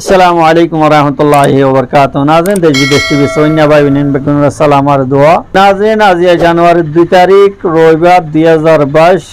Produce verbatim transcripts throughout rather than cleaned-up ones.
Assalamu alaikum warahmatulláhi wabarakátuhu. Nazirin, Dec Bidec TV sóinna bái boin beggúnore salam ar dua. Nazirin, aijja januarir dui tarík, roibár, dui házar baic.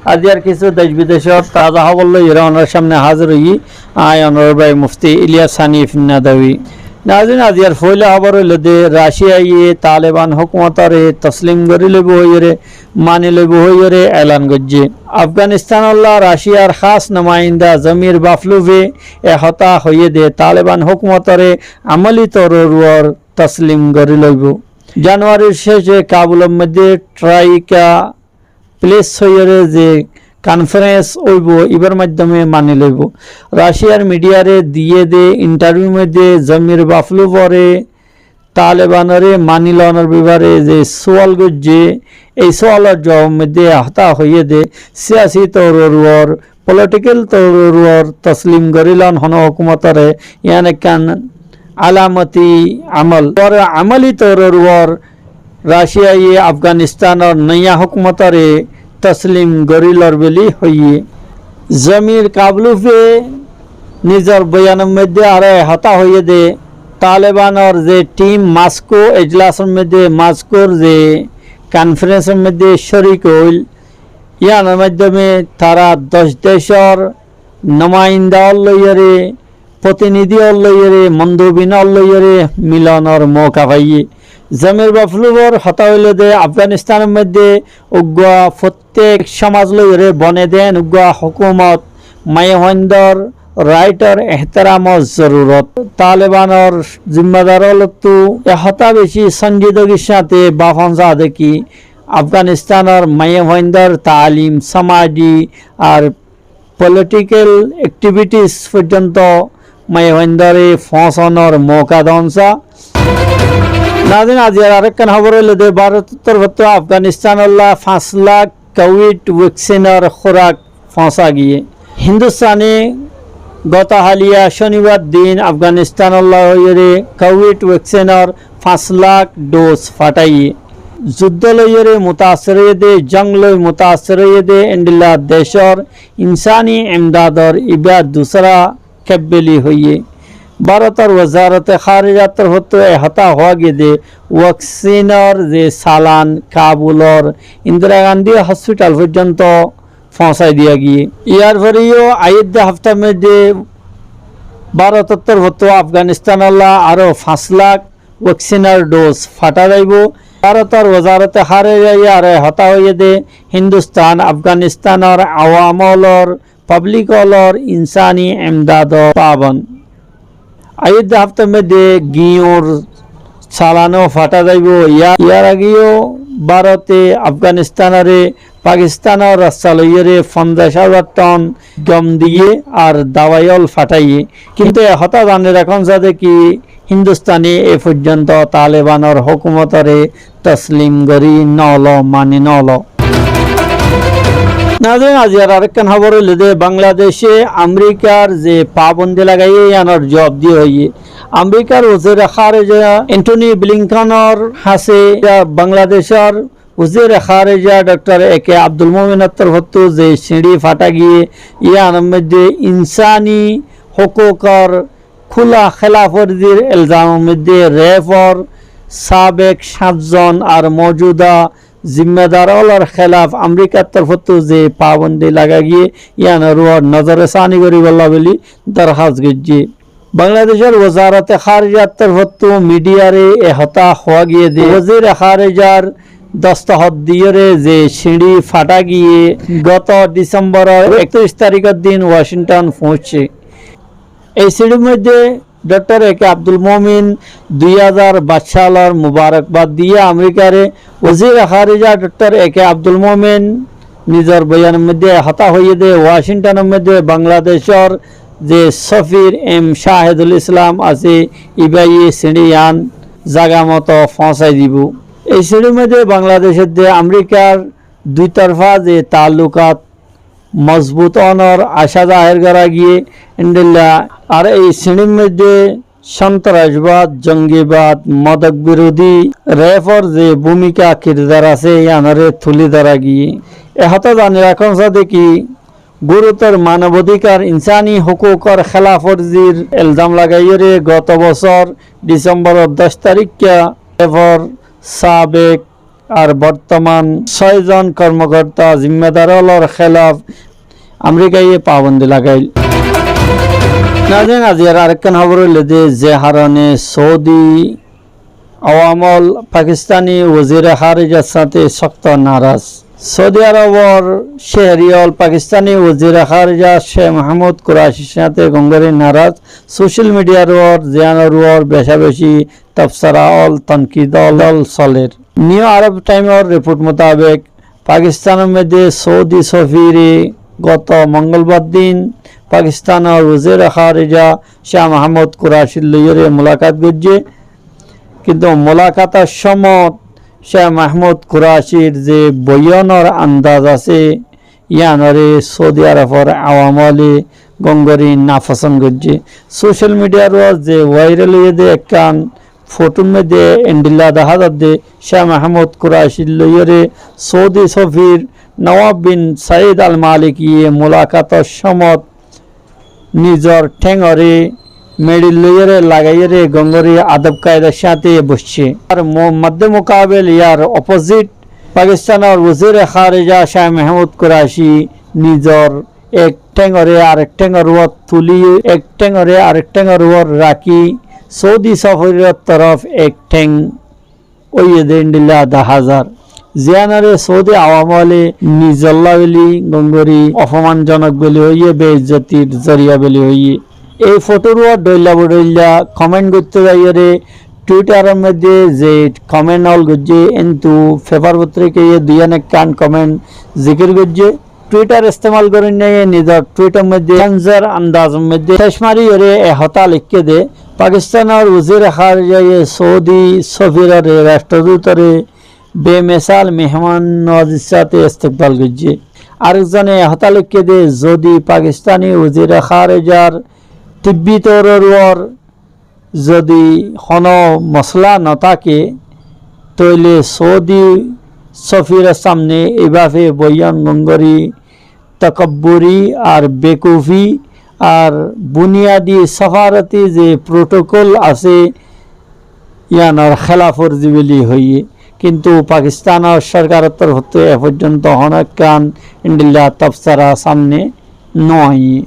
Aijjar kissú dec bidecor taza hóbor loiyóre onórar sámne házir óiyi añí onórar bái Mufti Ilyas Hanif Nadwi. Nazirin, aijjar foila hóbor óilde, Raciyaye Taleban hókumotore toslim gorí loibó hoiyóre, mani loibó hoiyóre elan goijjé. Afganistanolla Raciyar hás numainda Zamir Baflufe e hotá hoiyé de Taleban hókumotore amoli toror uore toslim gorí loibó. Januarir céce Kabulor moidde Troika Plis hoiyóre ze konfarens óibo, ibar maiddome mani loibo. Raciyar midiyare diyé de intarviur moidde Zamir Baflufore Talebanore mani lonor befare ze sual goijjé, ei sualor juabor moidde e hotá hoiyé de, siyasi toror uore, politikal toror uore toslim gorí lon hono hókumotore, yián ekkán alamoti amol. Uore amoli toror uore Raciyaye Afganistanor noya hókumotore toslim gorí lor buli hoiyé. Zamir Kablufe nizor boyanor moidde aró e hotá hoiyé de, Talebanor ze tim Mosko ejlasor moidde, Moskor ze konfarensor moidde córik óil, yiánor maiddome tara doc decor numainda ól loiyóre, protinidhi ól loiyóre, mondubin ól loiyóre milonor mouka faiyé. Zamir Baflufor hotá óilde Afganistanor moidde uggúa fottek somaz loiyóre bone de en uggúa hókumot maiyafuaindor raitor ehteramor zorurot. Talebanor zimmadar ólottu e hotá beci sonjidogir sáte bafon za de ki Afganistanor maiyafuaindor talim, somaji ar politikal ektivitis foijjonto maiyafuaindore foóñsanor mouka don sa. Nazirin, aijjar arekkán hóbor óilde, Bárotor torfottu Afganistanolla fañs lak Kovid weksinor kúrak foóñsa giyé. Hindustane goto haliya cónibar din Afganistanolla hoiyóre Kovid weksinor fañs lak dos fathaiyé. Juddo loiyóre mutassir óiye de, jong loi mutassir óiye de endilla decor insani emdador iba dusára kebbeli hoiyé. Bárotor Wazarote Hárijar torfottu e hotá hoá giyé de, weksinor ze salan Kabulor Indira Gandhi hospital foijjonto foóñsai diya giyé. Yar fore yó aiyér de haftar moidde Bárotor torfottu Afganistanolla aró fañs lak weksinor dos fatha zaibo. Bárotor Wazarote Hárijaye aró e hotá hoiyé de, Hindustan Afganistanor awam ólor, pablik ólor insani emdadot pabon. Aiyér de haftar moidde giyór salan ó fatha zaibo. Ya-, yar age yó Bárote Afganistanore Pakistanor rasta loiyóre fonzaic házar ton gom diyé ar dawai ól fathaiyé. Kintu e hotá zani rakón za de ki Hindustane e foijjonto Talebanor hókumotore toslim gorí nolo, mani nolo. Nazirin, aijjar arekkán hóbor óilde, Bangladece Amerikar ze pabondi lagaiyé, yiánor juab diya hoiyé. Amerikar wazir háreja Entoni Blinkenor hañsé Bangladecor wazir háreja Doktor A K Abdul Mominor torfottu ze siñçi fatha giyé, yiánor moidde insani hókukor kúla xelaf orzir elzamor moidde refor sabek sáñt zon ar moujuda zimmadar ólor xelaf Amerikar torfottu ze pabondi laga giyé, yiánor uore nozore sani goríbolla buli dorhas goijjé. Bangladecor Wazarote Hárijar torfottu midiyare e hotá hoá giyé de, wazir hárijar dostohot diyóre ze siñçi fatha giyé, goto Disembor ektiríc tarikor din Washington foóñsé. Ei siñçir moidde Doktor A K Abdul Momin dui házar baic salor mubarakbad diyé Amerikare. Wazir Hárija Doktor A K Abdul Momin nizor boyanor moidde hotá hoiyé de Washingtonor moidde Bangladecor ze sofir M Shahidul Islam asé, ibaye siñçi yián zaga moto foóñsai dibo. Ei siñçir moidde Bangladec edde Amerikar dui torfa ze taallukat mozbut ónor acá zahér gorá giyé. Endilla ar ei siñçir moidde sontrasbad, jongibad, modok birodí refor ze bhumika kirdar asé, yiánore tuli dóra giyé. E hotá zani rakón sa de ki, Gurutor manobodikar, insani hukukor xelaf orzir elzam lagaiyóre goto bosór Dhisembor doc tarikka F F R sabek ar bortoman sóy zon kormokorta zimmadar ólor xelaf Amerikaye pabondi lagail. Nazirin, aziyar arekkán hóbor óilde, ze harone Saudi awamol Pakistani wazire kharijár sáte sokto naraz. Saudi Arobor cehri ól Pakistani wazire kharija Sheh Mahmud Kurashir sáte gongori naraz. Social midiyar uor ziyanor uor becabeci tobsora ól, tonkid ól soler. New Arab Times or report mutabek, Pakistanor modde Saudi sofire goto mongolbar din Pakistanor wazire kharija Shah Mahmud Kurashir loiyóre mulakat goijje. Kintu mulakator somot Shah Mahmud Kurashir ze boyonor andaz asé, iyanore Saudi Arobor awamole gongori nafoson goijje. Social midiyar uor ze viral óiye de ekkán fotor modde endilla dahá zadde, Shah Mahmud Kurashir loiyóre Saudi sofir Nawaf bin Said Al Malikiye mulakator somot nizor thengore meçi loiyóre lagaiyóre gongori adob kaidar sáte boicce. Ar mo-, modde mukabel iyar opposite Pakistanor wazire kharija Shah Mahmud Kurashi nizor ek thengore arek thengor uor tuli, ek thengore arek thengor uor raki Saudi sofiror torof ek theng óiye de endilla dahá zar. Ziyanore Saudi awamole nizolla buli gongori, ofomanjonok buli hoiye, beizzotir zoriya buli hoiye. Ei fotor uor dhoilla bodhoilla comment goitte zaiyóre Twitteror modde ze comment ól goijje, entu pepar potrikaye duiyan ekkán comment zikir goijje. Twitter estemal gorinnaye nizor tweetor modde tanzor andazor modde cec mariyóre e hotá leikké de, Pakistanor wazire kharijaye Saudi sofirore, rastrodutore bemesal mehman nawazir sáte istikbal goijje. Arek zone e hotá leikké de, zodi Pakistani wazire kharijar tibbi toror uor zodi hono mosala no táke, tóile Saudi sofiror samne eibabe boyan gongori takabburi ar bekufi ar buniyadi safarati ze protocol asé, iyanor xelaf orzi buli hoiye. Kintu Pakistanor sorkaror torfottú e foijjonto hono ekkán endilla tobsora samne no aiye.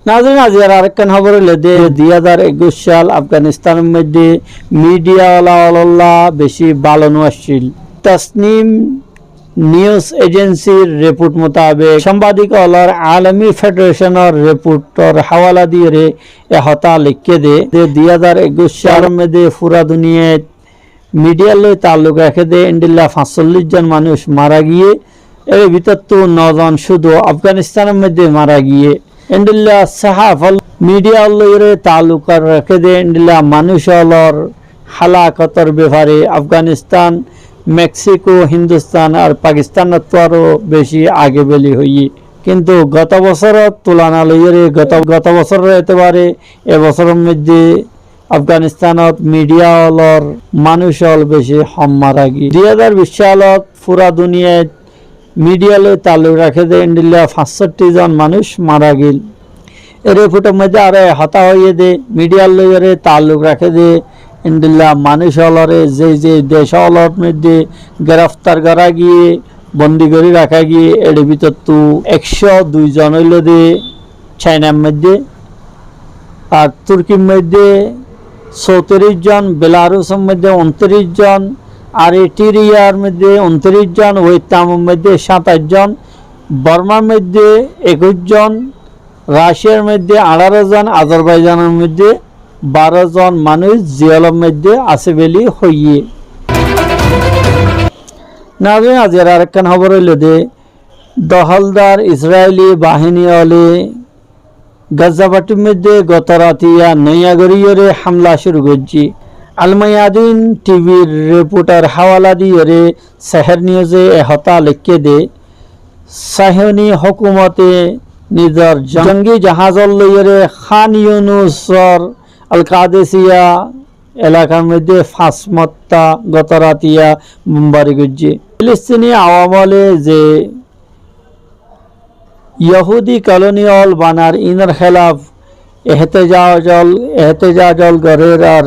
Nazirin, aziyar arekkán hóbor óilde de, dui házar ekuic sal Afganistanor modde midiya ola ololla beci bála no accíl. Tasnim News Agencyr report mutabek, sambadik ólor alami federationor reportor hawala diyóre e hotá leikké de, de dui házar ekuic salor modde fura duniyait midiyar loi taalluk raké de endilla fañsollic zon manúc mara giyé. Er bútottu no zon cúdu Afganistanor modde mara giyé. Endilla sahafal midiya loi taalluk raké de endilla manúc ólor halakotor befare Afganistan, Meksiko, Hindustan ar Pakistanottu aró beci age buli hoiye. Kintu goto bosóror tulona loiyóre, goto, goto bosóror etebare e bosóror modde Afganistanot midiya ólor manúc ól beci hom mara giyé. Dui házar bíc salot fura duniyait midiya loi taalluk raké de endilla fañsotti zon manúc mara giyé. E reportor modde aró e hotá hoiye de, midiyar loiyóre taalluk raké de endilla manúc ólore ze ze dec ólor modde gereftar gora giyé, bondi gori raká giyé, er bútottu ekcó dui zon óilde Cainar modde, ar Turkir modde sótiric zon, Belarusor modde untiric zon, Eritriyar modde untiric zon, Vietnamor modde sátais zon, Bormar modde ekuic zon, Raciyar modde añçáro zon, Azarbaijanor modde baró zon manúc jelor modde asé buli hoiye. Nazirin, aziyar arekkán hóbor óilde, doholdar Israeli bahini óle Gaza fattir modde goto ratiya noiya goriyóre hamla cúru goijje. Al Mayadin T Vr reportor hawala diyóre Seher Newse e hotá leikké de, Sahiyoni hókumote nizor jon-, jongi jaházor loiyóre Khan Yunusor Al Kadesiya elakar modde fañs motta goto ratiya bombari goijje. Filistini awamole ze Yohúdi koloni ól banar inor hélaf ehtejaj ól, ehtejaj ól gorér ar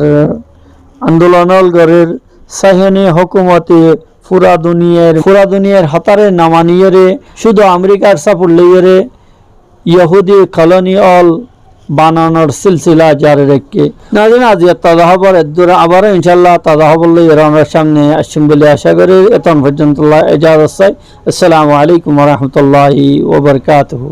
andolon ól gorér. Sahiyoni hókumote fura duniyair, fura duniyair hotáre no maniyóre cúdu Amerikar saport loiyóre Yohúdi koloni ól bananor silsila jari raikké. Nazirin, aijjar taza hóbor eddúr, abaró incállah taza hóbor loi añárar sámne aiccum buli acá gorí. Etón foijjonto ejazot sai. Assalamu alaikum wa rahmatullahi wa barakatuhu.